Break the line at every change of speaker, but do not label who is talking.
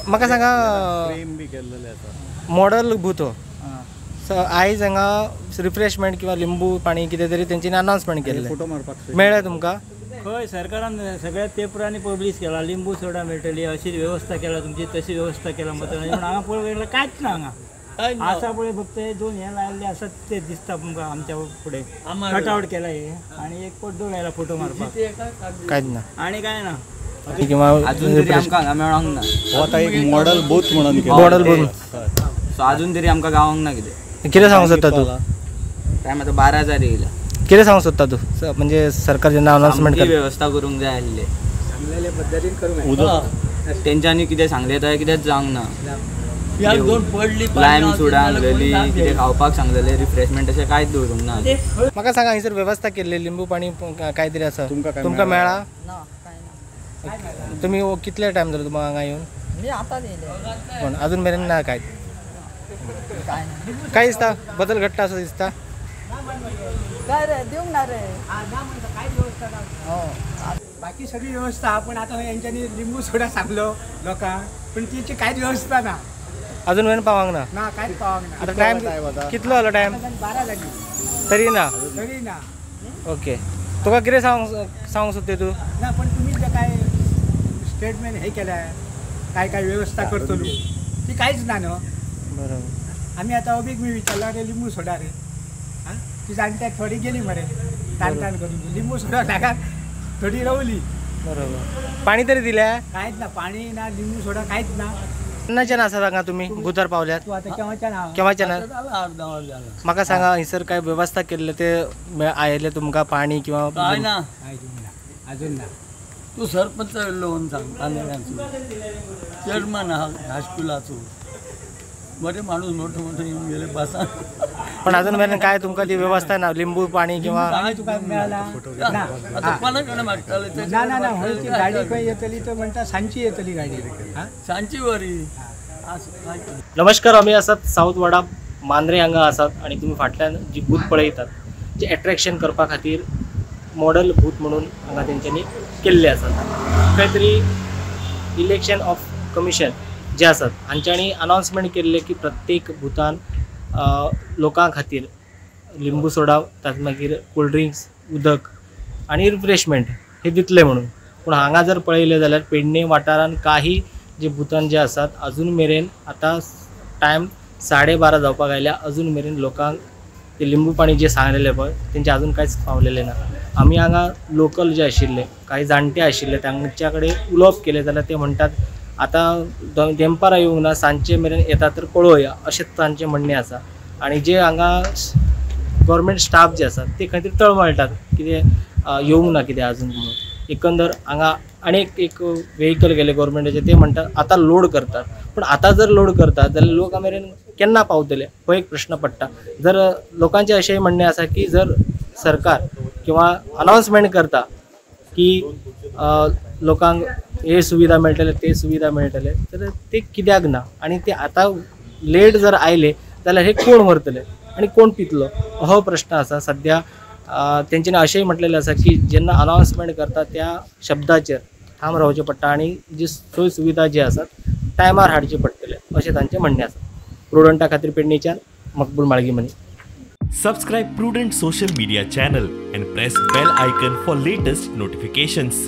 म्हाका सांगा, model booth हो आयज हांगा रिफ्रेशमेंट किंवा लिंबू पाणी कितें तरी तेंच्यांनी अनाउन्समेंट केल्लें, मेळ्ळें तुमकां?
खंय सरकारान सगळ्या पेपरांनी पब्लीश केला, लिंबू सोडा मेळटली, अशी वेवस्था केला तुमची, तशी वेवस्था केला म्हणटा. पूण हांगा पळोवंक गेल्यार कांयच ना. हांगा आसा पळय फक्त हे दोन हे लायिल्ले आसात ते दिसता तुमकां आमच्या फुडें. कटआवट केला हे आनी एक पड्डो लायला फोटो मारपाक,
कांयच ना
आनी कांय ना.
किंवा
अजून तरी आमकां हांगा मेळोंक ना.
हो आतां एक मॉडल बूथ म्हणून,
मॉडल बूथ
सो अजून तरी आमकां गावोंक ना. कितें
कितें सांगूंक सोदता तूं?
टायम आतां 12 हजार येयला.
कितें सांगूंक सोदता तूं? म्हणजे सरकार जेन्ना अनाउन्समेंट
करता वेवस्था करूंक जाय आसली,
सांगलेले पद्दतीन करूंक.
तेंच्यांनी कितें सांगलें तें कितेंच जावंक ना. लायम सोडा सांगलेली, कितें खावपाक सांगलेलें, रिफ्रेशमेंट अशें कांयच दवरूंक ना.
म्हाका सांगा, हयसर वेवस्था केल्ली लिंबू पाणी काय तरी आसा, तुमकां मेळ्ळा? तुमी कितले टायम जालो तुमकां हांगा येवन? पण अजून मेरेन ना. काय काय दिसता बदल घडटा असो दिसता?
बाकी सगळी व्यवस्था, पण आता यांच्यानी लिंबू सोडा सांगलो लोकांक, पण तिची कांयच व्यवस्था ना.
अजून मेरेन पावंक ना?
ना, कांयच पावंक ना.
आता टायम कितलो जालो? टायम
12 जाली
तरी ना.
तरी ना.
ओके, तुका कितें सांगूंक सोदता तूं?
ना, पण तुमी जे काय स्टेटमेंट हे केल्या, काय काय व्यवस्था करतलो ती कांयच ना न्हू.
बरोबर.
आमी आतां अबीक मी विचारला रे लिंबू सोडा रे, आं ती जाणट्याक थोडी गेली मरे तान तान करून, लिंबू सोडा नाका थोडी रवली.
बरोबर. पाणी तरी दिल्या?
कांयच ना, पाणी ना, लिंबू सोडा कांयच ना.
केन्नाच्यान आसा हांगा तुमी बुथार पावल्यात?
तूं आतां केव्हाच्यान?
केव्हाच्यान? म्हाका सांगा, हयसर काय वेवस्था केल्ले ते आयले तुमकां पाणी किंवा?
काय ना,
अजून ना.
तूं सरपंच येयल्लो म्हणून सांग, चेअरमॅन आहा हायस्कुलाचो, बरे माणूस मोठे मोठे येऊन गेले बसा.
पण अजून मेरेन काय तुमकां ती व्यवस्था ना, लिंबू पाणी किंवा
तुका मेळ्ळा ना?
आतां कोणा कडेन मागताले?
ना ना ना, हय ती गाडी खंय येतली तर म्हणटा सांजची येतली गाडी,
सांजची बरी.
नमस्कार, आमी आसात साऊथ वाडा मांद्रे हांगा आसात आनी तुमी फाटल्यान जी बूथ पळयतात जे एट्रेक्शन करपा खातीर मॉडल बूथ म्हणून हांगा तेंच्यांनी केल्ले आसात. खंय तरी इलेक्शन ऑफ कमिशन जे आसात हांच्यांनी अनाउन्समेंट केल्ले की प्रत्येक बुथान लोकां खातीर लिंबू सोडा, ताचे मागीर कोल्ड्रिंक्स, उदक आनी रिफ्रेशमेंट हे दितले म्हणून. पूण हांगा जर पळयलें जाल्यार पेडणे वाठारान काही जे बुथान जे आसात अजून मेरेन आतां टायम 12:30 जावपाक आयल्या, अजून मेरेन लोकांक ते लिंबू पाणी जे सांगलेलें पळय तेंचे अजून कांयच पावलेलें ना. आमी हांगा लोकल जे आशिल्ले काही जाणटे आशिल्ले तांच्या कडेन उलोवप केलें जाल्यार ते म्हणटात आतां देंपारां येवंक ना, सांजचे मेरेन येता तर पळोवया अशें तांचें म्हणणें आसा. आनी जे हांगा गव्हर्मेंट स्टाफ जे आसात ते खंय तरी तळमळटात कितें येवंक ना कितें अजून म्हणून. एकंदर हांगा आनी एक वेहिकल गेले गव्हर्मेंटाचे, ते म्हणटात आतां लोड करतात, पूण आतां जर लोड करतात जाल्यार लोकां मेरेन केन्ना पावतले हो एक प्रश्न पडटा. जर लोकांचें अशें म्हणणें आसा की जर सरकार किंवा अनाउन्समेंट करता की लोकांक हे सुविधा मेळटले ते सुविधा मेळटले, तर ते कित्याक ना आनी ते आतां लेट जर आयले जाल्यार हे कोण व्हरतले आनी कोण पितलो हो प्रश्न आसा. सद्या तेंच्यांनी अशेंय म्हटलेलें आसा की जेन्ना अनाउन्समेंट करता त्या शब्दाचेर ठाम रावचें पडटा आनी जी सोय सुविधा जी आसात टायमार हाडचे पडटले अशें तांचें म्हणणें आसा. प्रुडंटा खातीर पेडणेच्यान मकबूल माळगीमनी.
Subscribe Prudent social media channel and press bell icon for latest notifications.